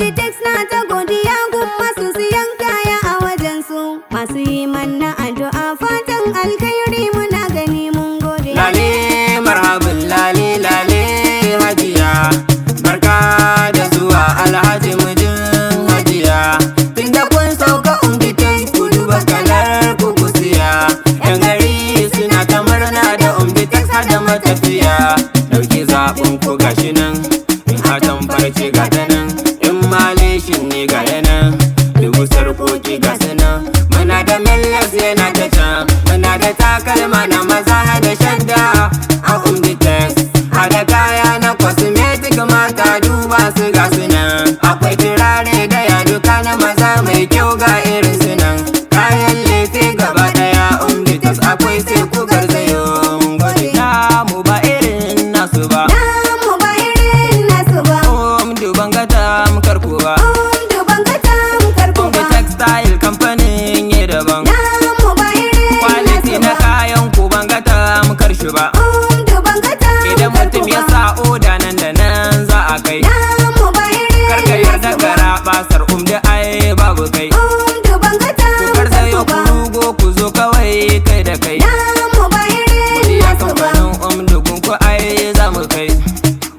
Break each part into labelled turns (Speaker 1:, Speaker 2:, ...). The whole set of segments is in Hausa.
Speaker 1: Umditex na ta godiya gun masu siyan kaya a wajensu. Masu yi manna addu'a fatan alkhairi, muna gani, mun gode.
Speaker 2: Lale marhabin, lale lale hajiya, barka da zuwa. Alhaji mijin hajiya, tunda kun sauka Umditex, ku duba kalar ku ku siya. Yan gari suna ta murna da Umditex har da matafiya. Dauki zaɓin ku, gashi nan, in atan farce ga ta nan, in maleshin ne ga yanan, dubu sarkoki ga su nan. Muna da millas yana ta can, muna da takalma na maza da shadda a Umditex, hada kaya na cosmetic, mata duba su, ga su nan. Akwai turare da yaduka na maza mai kyau, ga irin su nan. Kayan lefe gaba daya Umditex akwai, sai ku garzayo. Mun gode, namu ba irin nasu ba.
Speaker 1: Namu ba irin nasu ba.
Speaker 2: Umdu ban ga tamkar ku ba.
Speaker 1: Umdu ban ga tamkar ku
Speaker 2: Umdu
Speaker 1: ba.
Speaker 2: Textile kamfanin yi daban.
Speaker 1: Namu ba irin
Speaker 2: Quality
Speaker 1: nasu
Speaker 2: na
Speaker 1: ba.
Speaker 2: kayan ku ban ga tamkar shi ba.
Speaker 1: Umdu ban ga
Speaker 2: Idan
Speaker 1: tamkar
Speaker 2: mutum
Speaker 1: ku
Speaker 2: ya
Speaker 1: ba.
Speaker 2: sa oda, nan da nan za a kai.
Speaker 1: Namu ba irin
Speaker 2: Karka yarda
Speaker 1: nasu ba.
Speaker 2: gara basar Umdu, ai babu kai.
Speaker 1: Umdu ban ga
Speaker 2: Ku
Speaker 1: tamkar
Speaker 2: garzayo,
Speaker 1: ku
Speaker 2: ku
Speaker 1: ba.
Speaker 2: rugo, ku zo kawai kai da kai.
Speaker 1: Namu ba irin
Speaker 2: Godiya
Speaker 1: nasu ba.
Speaker 2: kamfanin Umdu gunku, ai za mu kai.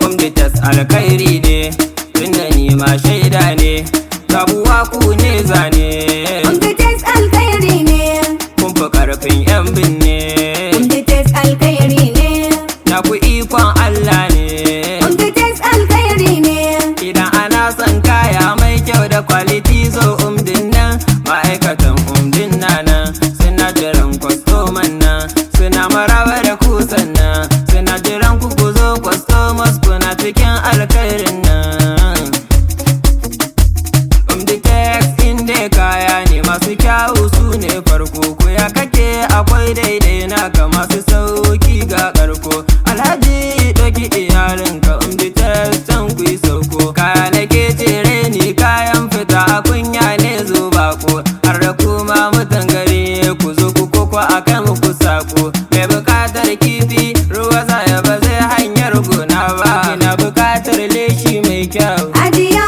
Speaker 2: Umditex alkhairi ne, tunda ni ma shaida ne. Sabuwa ku ne zane.
Speaker 1: Umditex alkhairi ne.
Speaker 2: Kun fi karfin yan binne.
Speaker 1: Umditex alkhairi ne.
Speaker 2: Na ku ikon Allah ne.
Speaker 1: Umditex alkhairi ne.
Speaker 2: Idan ana son kaya mai kyau da quality, zo Umdin nan. Ma'aikatan Umdin na nan suna jiran kwastoman nan, suna maraba da ku, sannan suna jiran ku, ku zo customers, kuna cikin alkhairin nan. Umditex inda kaya ne masu kyawu, su ne farko. Ku ya kake, akwai daidai naka masu sauki ga karko. Alhaji, ɗauki iyalinka Umditex can ku yi sauko. Kaya nake cire ni, kayan fita a kunya ne, zo bako. Har da kuma mutan gari, ku zo ku koko a kai muku sako. Mai bukatar kifi ruwa zaya ba zai hanyar gona ba. Ina bukatar leshi mai kyau.
Speaker 1: Ajiya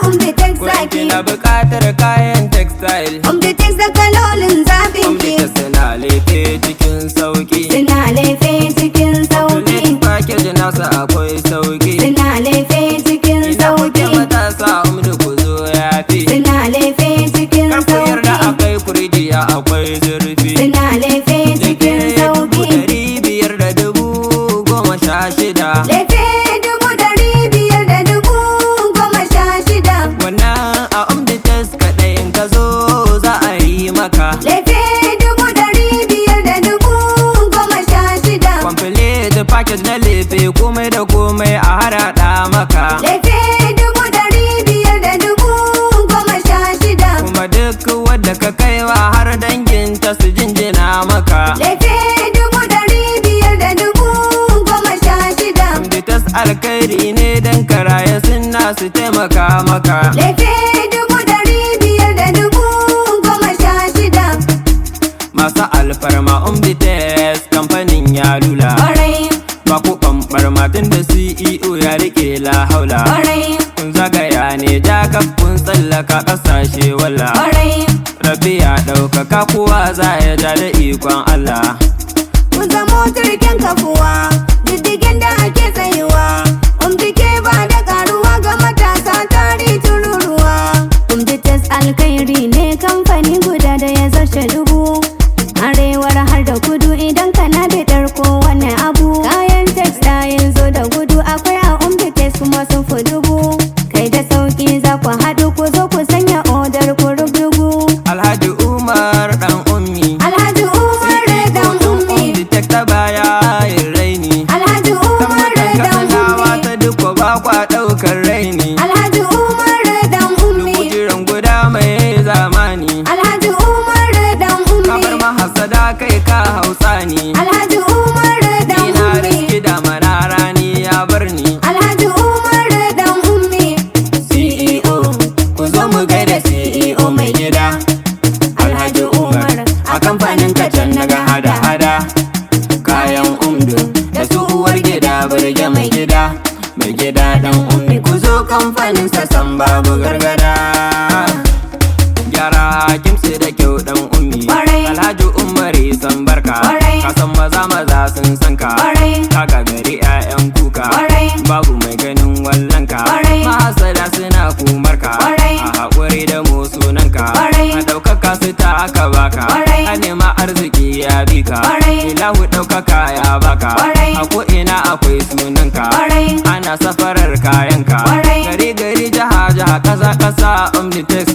Speaker 1: Umditex
Speaker 2: Ko
Speaker 1: zaki.
Speaker 2: kina buƙatar kayan textile.
Speaker 1: Umditex da kalolin zaɓin ki.
Speaker 2: Umditex suna lefe cikin sauki.
Speaker 1: Suna lefe cikin sauki.
Speaker 2: Complete package nasa akwai sauki.
Speaker 1: Suna lefe cikin
Speaker 2: Ina kuke
Speaker 1: sauki.
Speaker 2: matasa, Umdu ku zo yafi.
Speaker 1: Suna lefe cikin
Speaker 2: Kar ku yarda
Speaker 1: sauki.
Speaker 2: akai kurijiya, akwai zurfi.
Speaker 1: Suna lefe cikin
Speaker 2: Lefe dubu
Speaker 1: sauki.
Speaker 2: ɗari biyar da 16,000.
Speaker 1: Lefe 516,000.
Speaker 2: Wannan a Umditex kaɗai in ka zo za a yi maka.
Speaker 1: Lefe 516,000.
Speaker 2: Complete package na lefe, komai da komai a harhaɗa maka.
Speaker 1: Lefe 516,000.
Speaker 2: Kuma duk wadda ka kaiwa, har danginta su jinjina maka.
Speaker 1: Lefe 516,000.
Speaker 2: Umditex alkhairi ne, dan karaya suna su taimaka maka.
Speaker 1: Lefe 516,000.
Speaker 2: Masu alfarma, Umditex kamfanin ya lula.
Speaker 1: Kwarai,
Speaker 2: Ba ku ɓamɓar matan da CEO ya rike, la haula.
Speaker 1: kwarai,
Speaker 2: Kun zagaya ne jakaf, kun tsallaka ƙasashe wala.
Speaker 1: kwarai.
Speaker 2: Rabbi ya ɗaukaka kuwa, za ya ja da ikon Allah.
Speaker 1: Kun zamo turken kafuwa, diddigen da ake tsayuwa. Umdike ba da karuwa ga matasa tari tururuwa. Umditex alkhairi ne, kamfani guda da ya zarce dubu. Arewar har da kudu, idan kana biɗar kowane abu. Kayan textile zo da gudu, akwai a Umditex kuma sun fi dubu. Kai da sauki za ku haɗu, ku zo ku sanya odar ku rubdugu.
Speaker 2: Alhaji Umar dan Ummi.
Speaker 1: Alhaji Umar dan Ummi.
Speaker 2: Umditex ta baya yin raini.
Speaker 1: Alhaji Umar
Speaker 2: Tabbatan
Speaker 1: dan
Speaker 2: Katsinawa
Speaker 1: Ummi.
Speaker 2: ta duk ba kwa ɗaukar raini.
Speaker 1: Alhaji Umar dan Ummi.
Speaker 2: Kujiran guda mai zamani.
Speaker 1: Alhaji Umar dan
Speaker 2: Kafar
Speaker 1: Ummi.
Speaker 2: mahasada, kai ka hausa ni.
Speaker 1: Alhaji Umar dan
Speaker 2: Ina
Speaker 1: Ummi.
Speaker 2: riski da manara ni ya bar ni.
Speaker 1: Alhaji Umar dan Ummi.
Speaker 2: CEO. Kamfanin sa san babu gargada. Gyara kimsi da kyau dan ummi.
Speaker 1: Kwarai.
Speaker 2: Alhaji Umari san barka.
Speaker 1: Kwarai.
Speaker 2: Ka san maza maza sun san ka.
Speaker 1: Kwarai.
Speaker 2: Ka gagari 'ya'yan kuka.
Speaker 1: Kwarai.
Speaker 2: Babu mai ganin wallanka.
Speaker 1: Kwarai.
Speaker 2: Mahasada suna kumarka.
Speaker 1: Kwarai.
Speaker 2: A haƙuri da mu sunanka.
Speaker 1: Kwarai.
Speaker 2: A ɗaukaka su ta aka baka.
Speaker 1: Kwarai.
Speaker 2: A nema arziki ya bi ka.
Speaker 1: Kwarai.
Speaker 2: Ilahu ɗaukaka ya baka.
Speaker 1: Kwarai.
Speaker 2: A ko'ina akwai sunanka.
Speaker 1: Kwarai.
Speaker 2: Ana safarar kayanka.
Speaker 1: Kwarai.
Speaker 2: Gari gari, jaha jaha, ƙasa ƙasa, Omnitex.